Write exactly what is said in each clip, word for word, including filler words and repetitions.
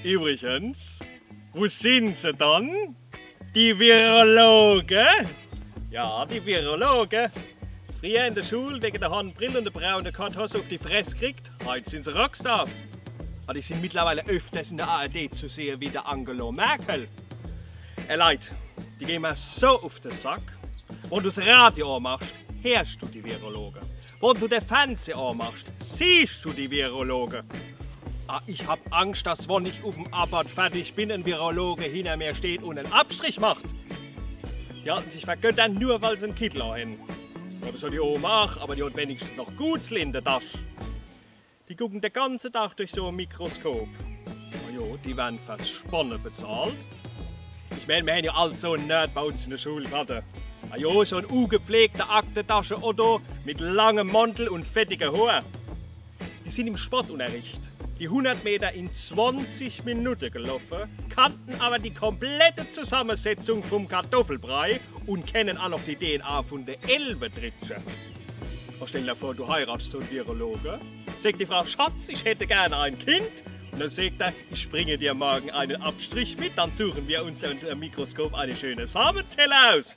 Übrigens, wo sin se dann? Die Virologe? Ja, die Virologe. Frieher in de Schul wege de Hornbrill un de braune Korthos uf die Fress kriegt, heit sin se Rockstars. Ah, die sin mittlerweile öfters in de A R D zu sehe wie de Angelo Merkel. Äh, Leit, die gehn mer so uf de Sack. Wann du's Radio anmachst, heerscht du die Virologe. Wann du de Fernseh anmachst, siehscht du die Virologe. Ah, ich hab Angscht, dass, wann ich uf'm Abort fertig bin, en Virologe hinner mir steht un en Abstrich macht. Die halten sich fer Götter, nur weil se en Kittel anhänn. Ja, des hot die Oma aach, awwer die hot wenigstens noch Gutsle in de Tasch. Die gucken de ganze Tag durch so e Mikroskop. Na jo, die werren fürs Spanne bezahlt. Ich meen, mir hänn jo all so en Nerd bei uns in de Schul ghatt. Na jo, so en ugepflegter Aktetasche-Otto mit langem Mantel un fettige Hoor. Die sin im Sportunterricht die hunnert Meter in zwanzig Minutte geloffe, kannten awwer die komplette Zusammensetzung vum Kartoffelbrei un kennen aach noch die D N A vun de Elwedritsche. Was, stell der vor, du heiratst so en Virologe. Sagt die Frau: „Schatz, ich hätte gerne ein Kind.“ Un dann sagt er: „Ich bringe dir morgen einen Abstrich mit, dann suchen wir uns unter dem Mikroskop eine schöne Samenzelle aus.“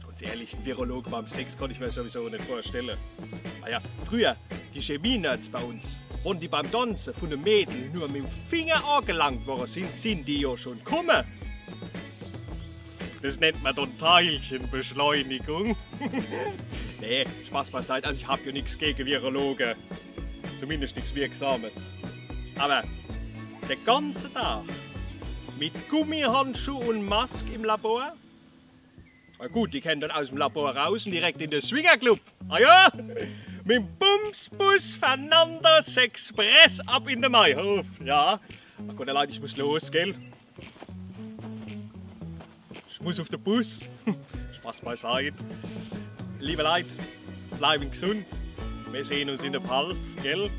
Ganz ehrlich, en Virologe beim Sex kann ich mir sowieso net vorstelle. Ah ja, frieher, die Chemie-Nerds bei uns, wann die beim Danze vun em Mädel nur mit'm Finger angelangt worre sin, sin die jo schun kumme. Des nennt mer dann Teilchenbeschleunigung. Nee, Spaß beiseit, also ich hab jo nix gege Virologe. Zumindescht nix Wirksames. Awwer de ganze Tag mit Gummihandschuh un Mask im Labor? Na gut, die kennen dann aus'm Labor raus un direkt in de Swingerclub. Ah ja, mit'm Bumsbus Fernandes Express ab in de Maihof. Ja, ach Gott, Leit, ich muss los, gell? Ich muss uf de Bus. Spaß beiseit. Liebe Leit, bleiwen gesund. Mir sehn uns in de Palz, gell?